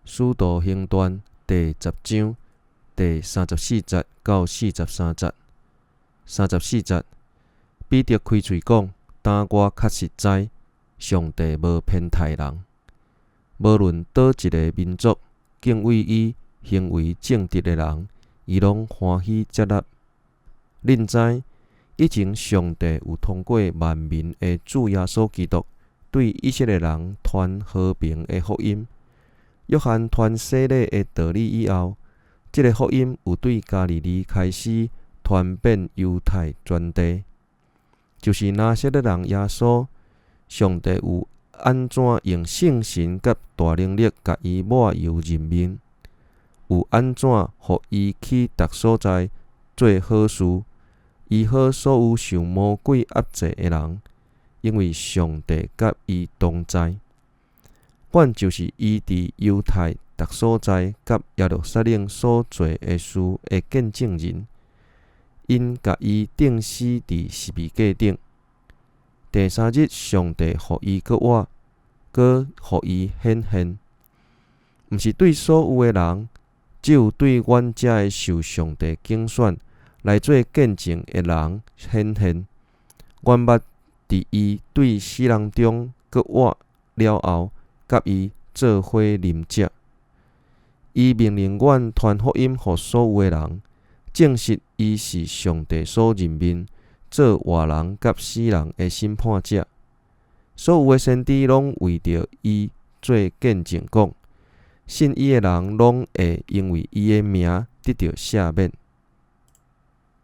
使徒行傳第十章第34節到43節。34節，彼得開喙講：當我確實知，上帝無偏待人，無論佗一个民族，敬畏伊、行為正直的人，伊攏歡喜接納。恁知，以前上帝有通過萬民的主耶穌基督，對以色列人傳和平的福音。約翰傳洗禮的道理以後，這个福音有對加利利開始傳遍猶太全地，就是拿撒勒人耶穌。上帝有按怎用聖神佮大能力共伊抹油任命，有按怎予伊去逐所在做好事，醫好所有受魔鬼壓制的人，因為上帝佮伊同在。阮就是伊佇猶太逐所在佮耶路撒冷所做的事的見證人。𪜶共伊釘死佇十字架頂。第三日，上帝予伊閣活，閣予伊顯現，毋是對所有的人，只有對阮遮个受上帝揀選來做見證的人顯現。阮捌佇伊對死人中閣活了後，佮伊做伙啉食。伊命令阮傳福音予所有的人，證實伊是上帝所任命，做活人佮死人的審判者。所有的先知攏為著伊做見證，講信伊的人攏會因為伊的名得著赦免。